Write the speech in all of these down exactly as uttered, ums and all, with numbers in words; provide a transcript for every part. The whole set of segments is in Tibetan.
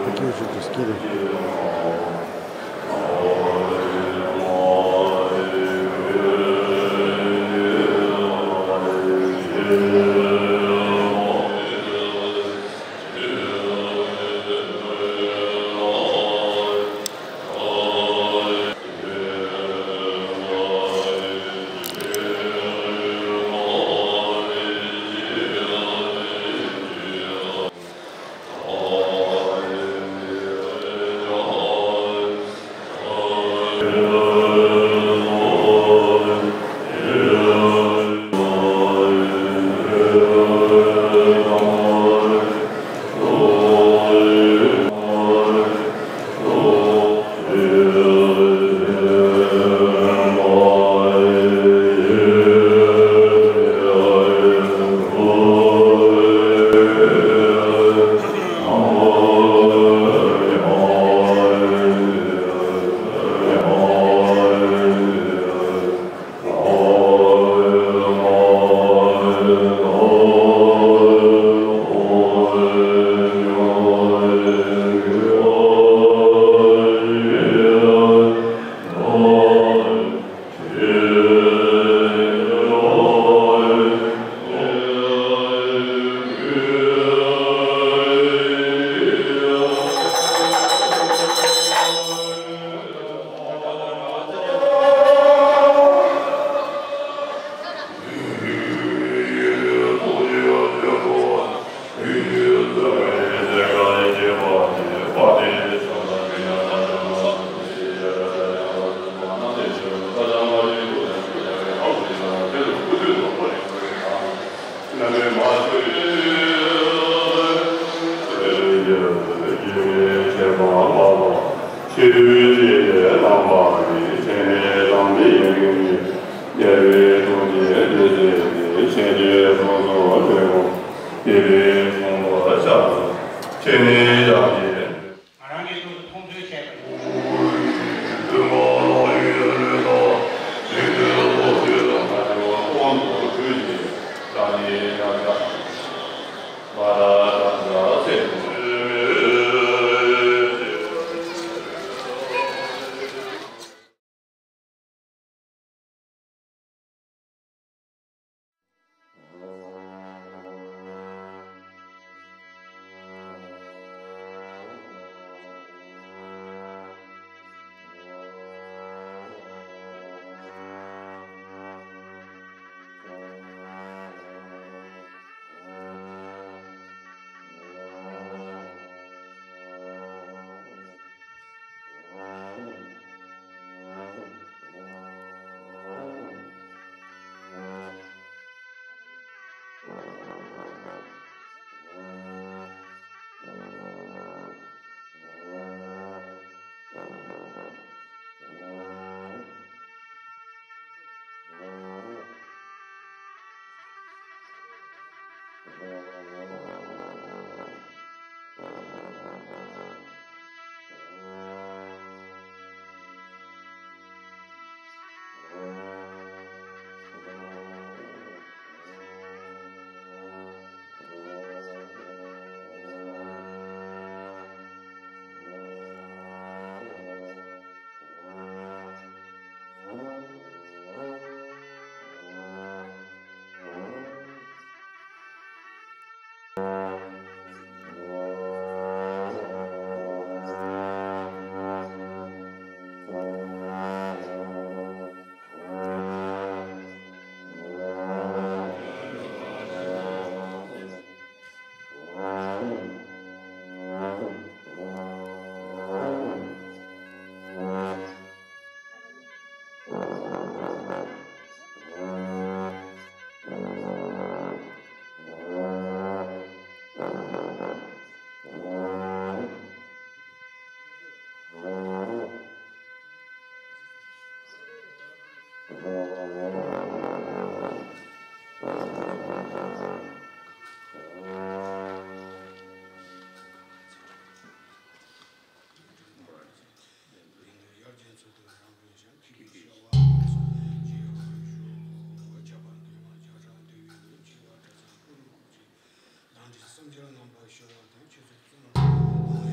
ང་རང་གིས་ཁྱོད་ཚོ་མཐོང་ཆོས་བྱས་པ་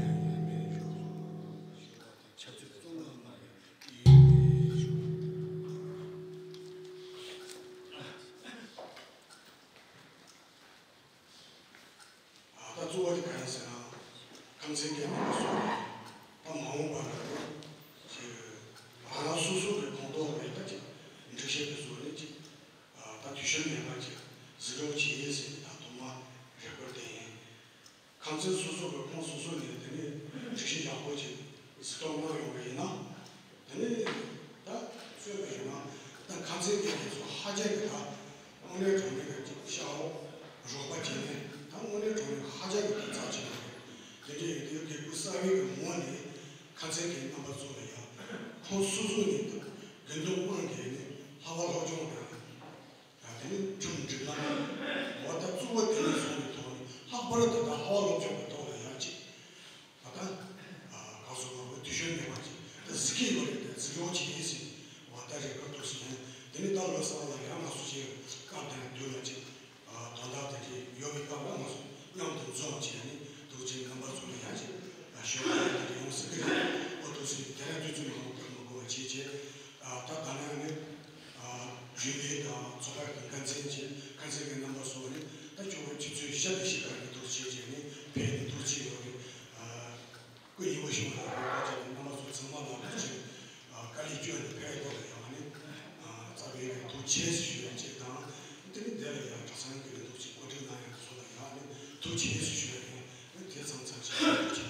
ཡིན། མ་འོངས་པ་ལ་ནི་ཅིག་རང་རང་སོ་སོ་གི་ཁོངས་གཏོགས་ལ་ད་ཅིག་འགྲེལ་བཤད་དེ་བཟོ་ནས་ཅིག་ད་དུས་ཤོར་མེད་པ་ཅིག་གཟིགས་རོགས་བྱེད་ཟེར་ནས་ད་ཐོག་མ་རེ་སྐུལ་དེ་ཡིན། ཁམས་ཚན་སོ་སོ་གི་ཁོངས་སོ་སོ་ནས་དེ་ནས་འགྲེལ་བཤད་ཡག་པོ་ཅིག་གཟིགས་རྟོག་གནང་ཡོང་བ་ཡིན་ན། དེ་ནས་ད་གསོས་པ་ཡིན་ན་ད་ཁམས་ཚན་གྱི་དེ་ཚོ་ཧ་ཅང་གི་ད་དངོས་གནས་དྲང་གནས་ཀྱི་ཤ་རོགས་རོགས་པ་བྱས་ནས་ད་དངོས་གནས་དྲང་གནས་ཧ་ཅང་གི་དེ་རྩ་ཆེན་པོ་རེད། དེ་འདྲའི་ཡོད་དུས་དགེ་བསྐོས་གསར་པའི་གི་ངོས་ནས་ཁམས་ཚན་གྱི་རྣམ་པ་ཚོ་ལ་ཡང་ཁོང་སོ་སོ་ནས་དགེ་འདུན་དབང་གིས་ནས་ལྷག་པ་སློབ་སྦྱོང་དང་། ད་དེ་ནི་ཁྲིམས་སྒྲིག་ལམ་འོ་ད་གཙོ་བོ་དེ་ནས་བཟུང་བའི་ཐོག་ནས་ལྷག་པར་དུ་ད་ལྷག་པ་སློབ་སྦྱོང་གི་ཐོག་ལ་ཡང་ཅིག་ད་ལྟ་གང་སོ་མང་པོ་དུས་ཤོར་མེད་པ་ཅིག་ད་གཟིགས་ཀྱི་ཡོད་རེད། ད་གཟིགས་རོགས་བྱེད་ཡིན་ཟེར་བ་ད་རེ་སྐུལ་ཐུགས་སུ་ཡིན། དེ་ནི་ད་ལོ་གསར་ལ་ཡང་ང་ཚོ་ཅིག་སྐབས་དང་དུས་ལ་ཅིག་དོན་དག་དེ་འདྲའི་ཡོད་པའི་སྐབས་ལ་ང་ཚོ་མཉམ་དུ་འཛོམས་བྱས་ནས་ཐུགས་རྗེ་རྣམ་པ་ཚོ་ལ་ཡང་ཅིག་ཞུ་བ་དེ་འདྲ་ཡོང་སྲིད་ཀྱི་རེད། ཨོ་ཐུགས་སྲིད་དེ་རིང་དུས་ཚོད་མང་པོ་སྤོར་མི་དགོས་པ་བྱས་བྱས། ད་ད་ནང་ནས་རྒྱུན་ལས་དང་ཚོགས་པ་དང་འགན་འཛིན་བྱས་ཁ་ཚན་གྱི་རྣམ་པ་སོགས་ནས་ད་ཆོག་པའི་ཆུ་ཚོད་བཞི་དང་ཕྱེད་ཀ་ནས་ཐུགས་རྗེ་བྱས་ནས་ཕེབས་ནས་ཐུགས་རྗེ་ཡོད་རེད། སྐུ་ཡི་བ་ཤོང་ལ་རེད་པ་བྱས་ནས་རྣམ་པ་ཚོ་ཚང་མ་ལ་ཐུགས་རྗེ། དཀའ་ལས་བསྐྱོན་ནས་ཕེབས་ཐོག་ལ་ཡང་ནི་རྩ་བའི་ཐུགས་རྗེ་ཞུ་ཡ་བཅས་དང་དེ་ནི་འདི་ལ་ཡང་གྲྭ་ཚང་གི་ཐུགས་རྗེ་གོ་སྒྲིག་གནང་ཡ་ཚོ་ལ་ཡང་ནི་ཐུགས་རྗེ་ཞུ་ཡ་ཡིན། དེ་ཚང་ཚང་ཞིག་ཐུགས་རྗེ།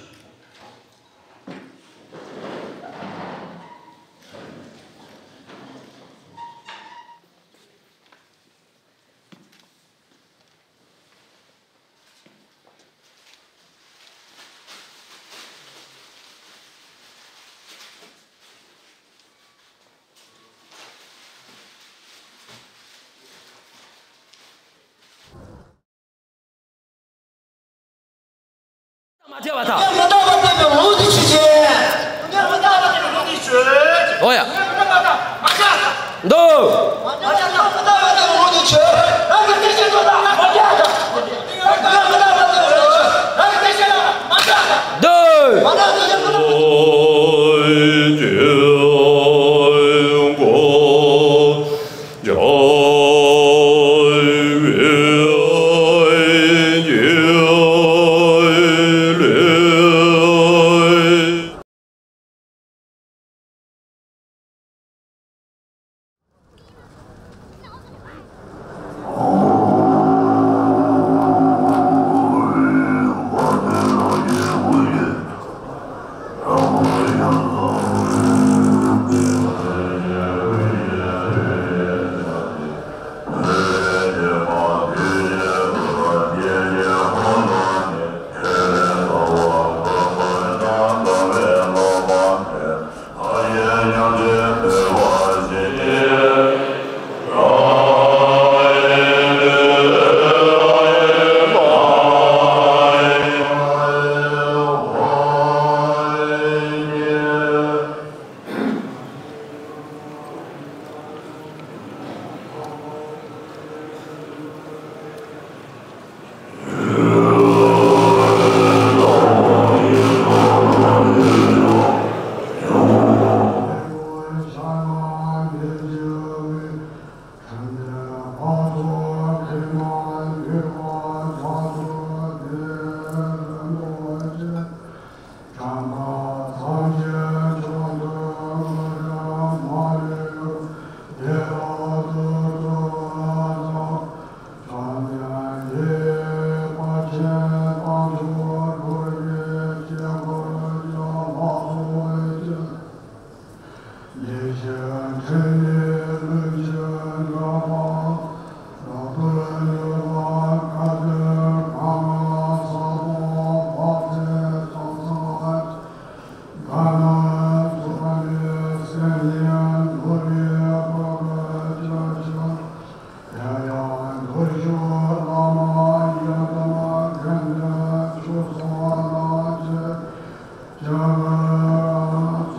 མ་བྱས་པ་དང་། མི་རྟག་པ་བསྟན་པའི་ལུང་དུ་ཆུད་ཅིང་། མི་རྟག་པ་བསྟན་པའི་ལུང་དུ་ཆུད། འོ་ཡ། མི་རྟག་པ་དང་མ་བྱ་དང་། འདུག་མི་རྟག་པ་བསྟན་པའི་ལུང་དུ་ཆུད། རང་གི་བསྟན་བྱའི་ལུགས་དང་མ་བྱ་དང་། མི་རྟག་པ་བསྟན་པའི་ལུང་དུ་ཆུད། རང་གི་བསྟན་བྱའི་ལུགས་དང་མ་བྱ་དང་། འདུག་མི་རྟག་པ་བསྟན་པའི་ལུང་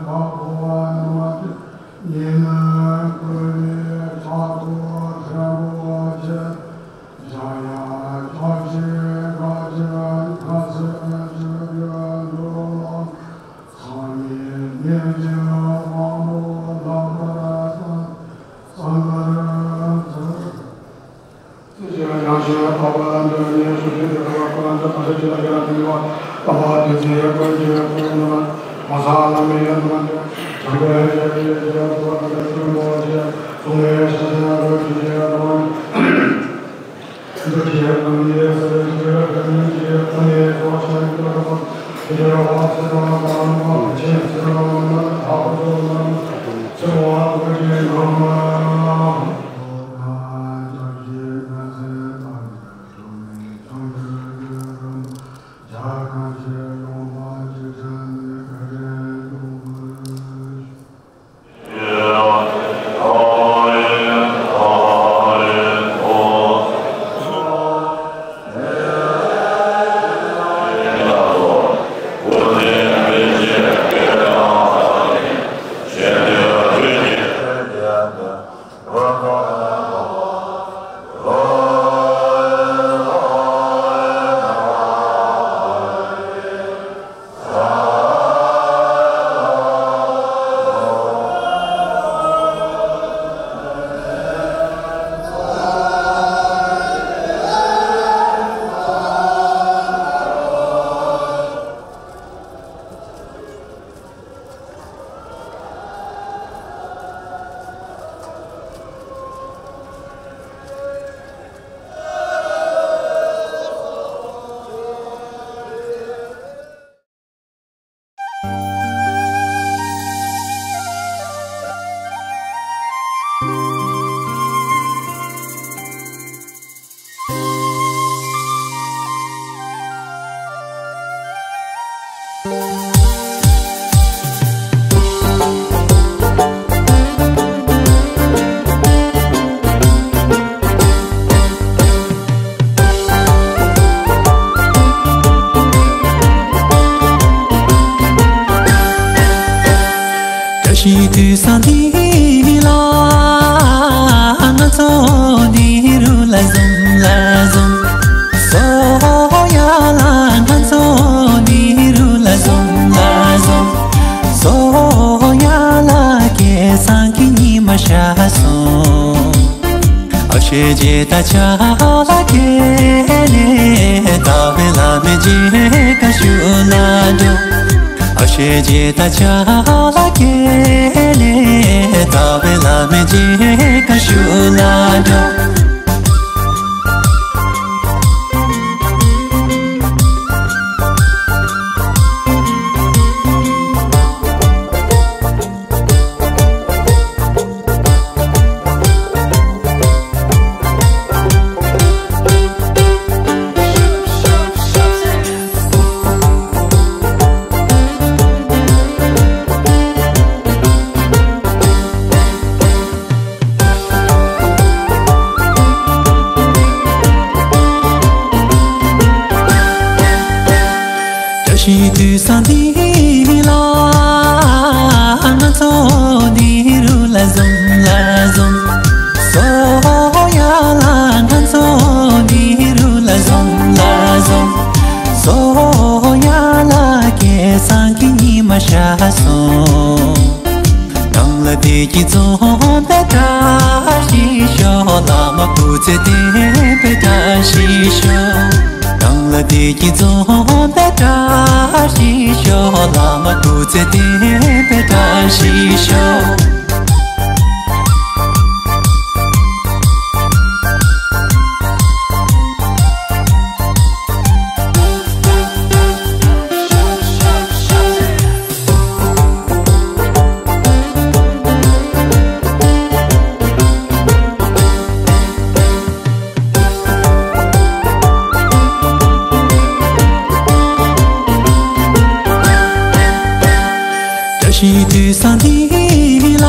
དུ་ཆུད། བཀྲ་ཤིས་དུས་བཟང་འདི་ལ་ང་ཚོ་ནེ་རུ་ལ་འཛོམས་ལ་འཛོམས། སོ་ཡ་ལ་ང་ཚོ་ནེ་རུ་ལ་འཛོམས་ལ་འཛོམས། སོ་ཡ་ལ་སྐལ་བཟང་གི་ཉི་མ་ཤར་སོང་། ཨ་ཤེ་ཇེ་ད་ཆ་ལ་ཀེ་ལེ་ད་བེ་ལ་མེ་ཇེ་ཀ་ཤུ་ལ་འགྲོ། ཨ་ཤེ་ཇེ་ད་ཆ་ལ་ཀེ་ལེ་ད་བེ་ལ་མེ་ཇེ་ཀ་ཤུ་ལ་འགྲོ། བཀྲ་ཤིས་དུས་བཟང་འདི་ལ་ང་ཚོ་ནེ་རུ་ལ་འཛོམས་ལ་འཛོམས། སོ་ཡ་ལ་ང་ཚོ་ནེ་རུ་ལ་འཛོམས་ལ་འཛོམས། སོ་ཡ་ལ་སྐལ་བཟང་གི་ཉི་མ་ཤར་སོང་། ནང་ལ་བདེ་སྐྱིད་འཛོམས་པའི་བཀྲ་ཤིས་ཤོག་བླ་མ་སྐུ་ཚེ་བརྟན་པའི་བཀྲ་ཤིས་ཤོག་ནང་ལ་བདེ་སྐྱིད་འཛོམས་པའི་བཀྲ་ཤིས་ཤོག་བླ་མ་སྐུ་ཚེ་བརྟན་པའི་བཀྲ་ཤིས་ཤོག་བཀྲ་ཤིས་དུས་བཟང་འདི་ལ་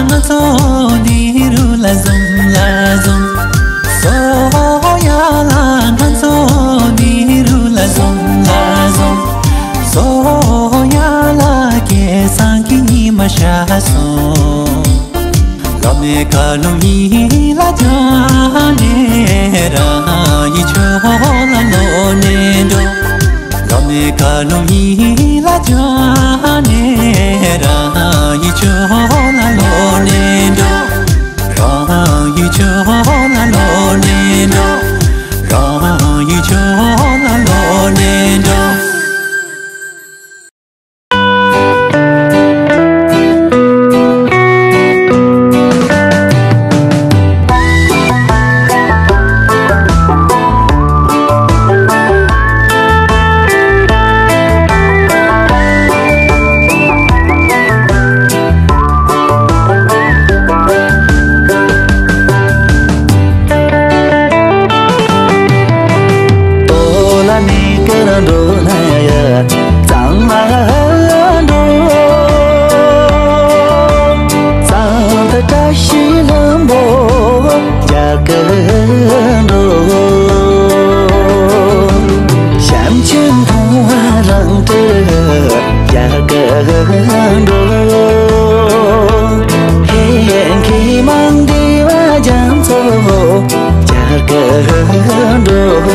ང་ཚོ་ནེ་རུ་ལ་འཛོམས་ལ་འཛོམས། སོ་ཡ་ལ་ང་ཚོ་ནེ་རུ་ལ་འཛོམས་ལ་འཛོམས། སོ་ཡ་ལ་སྐལ་བཟང་གི་ཉི་མ་ཤར་སོང་། བླ་མའི་བཀའ་ལུང་ཡིད་ལ་བཅངས་ནས། རང་ཉིད་ཆོས་ལ་བློ་གནས་འགྲོ། བླ་མའི་བཀའ་ལུང་ཡིད་ལ་བཅངས་ནས། རང་ཉིད་ཆོས་ལ་བློ་གནས་འགྲོ། རང་ཉིད་ཆོས་ལ་བློ་གནས་འགྲོ། རང་ཉིད་ཆོས་ལ་བློ་གནས་འགྲོ། གཙང་མ་འགྲོ། གཙང་མཐའ་བཀྲ་ཤིས་ལྷུན་པོ་རྒྱ་གར་འགྲོ། བྱམས་ཆེན་ཕུན་ཚོགས་རང་གྲོལ་རྒྱ་གར་འགྲོ། ཧེ་མཁས་མང་འདུས་པ་རྒྱ་མཚོ་རྒྱ་གར་འགྲོ།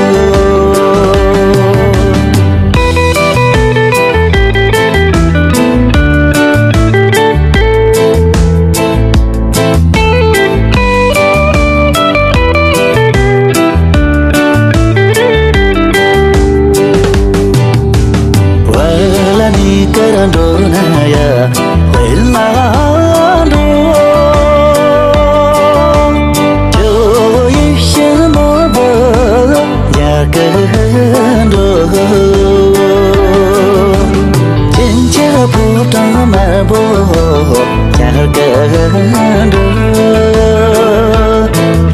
ཝ་ལ་ནི་ཀར་འགྲོ་ན་ཡ། དཔལ་ལ་འགྲོ། ཇོ་བོ་ཡིད་བཞིན་ནོར་བུ་རྒྱ་གར་འགྲོ། ཅིན་ཅ་ཕོ་བྲང་དམར་པོ་རྒྱ་གར་འགྲོ།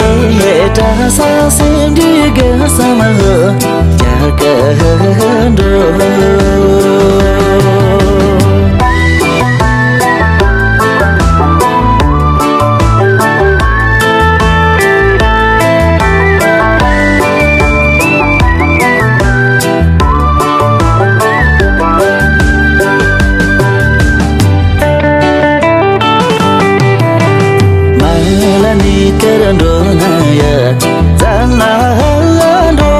ཨེ་གྲྭ་ས་སེ་འབྲས་དགུ་བསམ་རྒྱ་གར་འགྲོ། མ་ལ་ནི་ཀར་འགྲོ་ན་ཡ། གཙང་ལ་འགྲོ།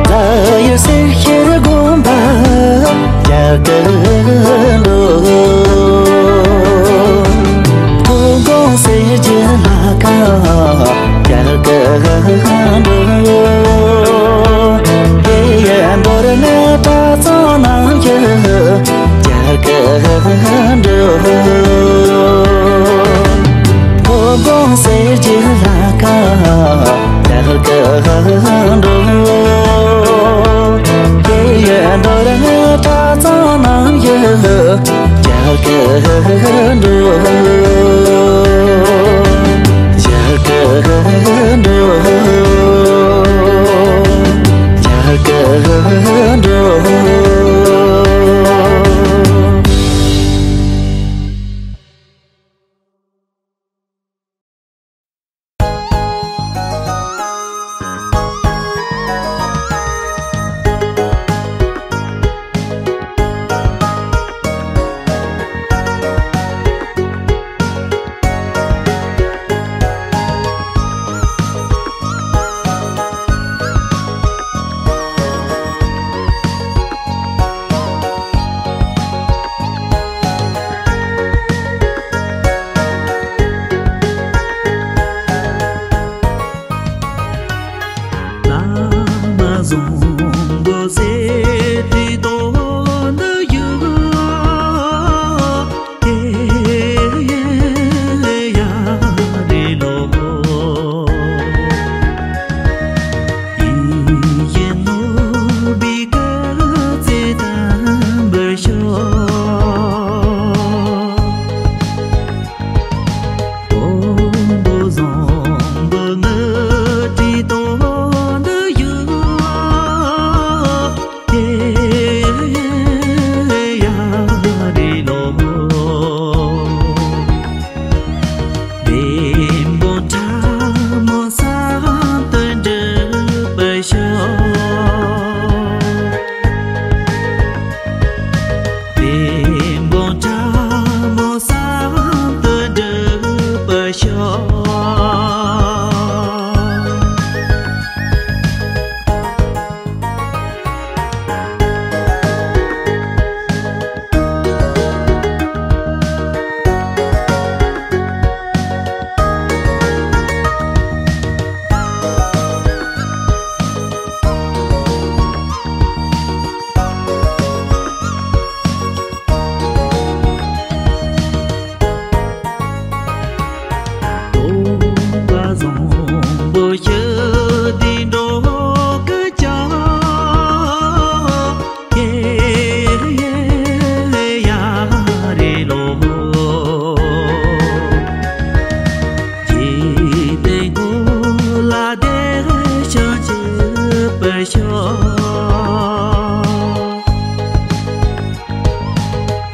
ལ་ཡུལ་སེར་ཤར་དགོན་པ་རྒྱ་གར་འགྲོ། ཐོ་དགོན་གསེར་གྱི་ལྷ་ཁང་རྒྱ་གར་འགྲོ། ཧེ་ཡ་མདོ་སྔགས་གྲྭ་ཚང་རྣམ་དབྱེ་རྒྱ་གར་འགྲོ། ཐོ་དགོན་གསེར་གྱི་ལྷ་ཁང་རྒྱ་གར་འགྲོ། ཧེ་ཡ་མདོ་སྔགས་གྲྭ་ཚང་རྣམ་དབྱེ་རྒྱ་གར་འགྲོ། རྒྱ་གར་འགྲོ། རྒྱ་གར་འགྲོ།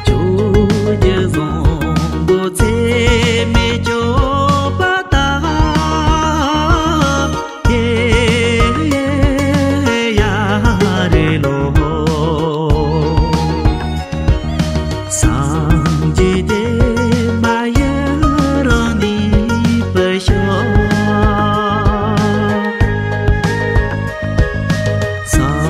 ཇོ་བོ་རྗེ་བཟང་པོ་ཚད་མེད་སྐྱོབ་པ་དང་། ཧེ་ཡ་རེ་ལོ། སངས་རྒྱས་དེ་མ་ཡི་རང་ནི་བུ་ཤོག། སངས་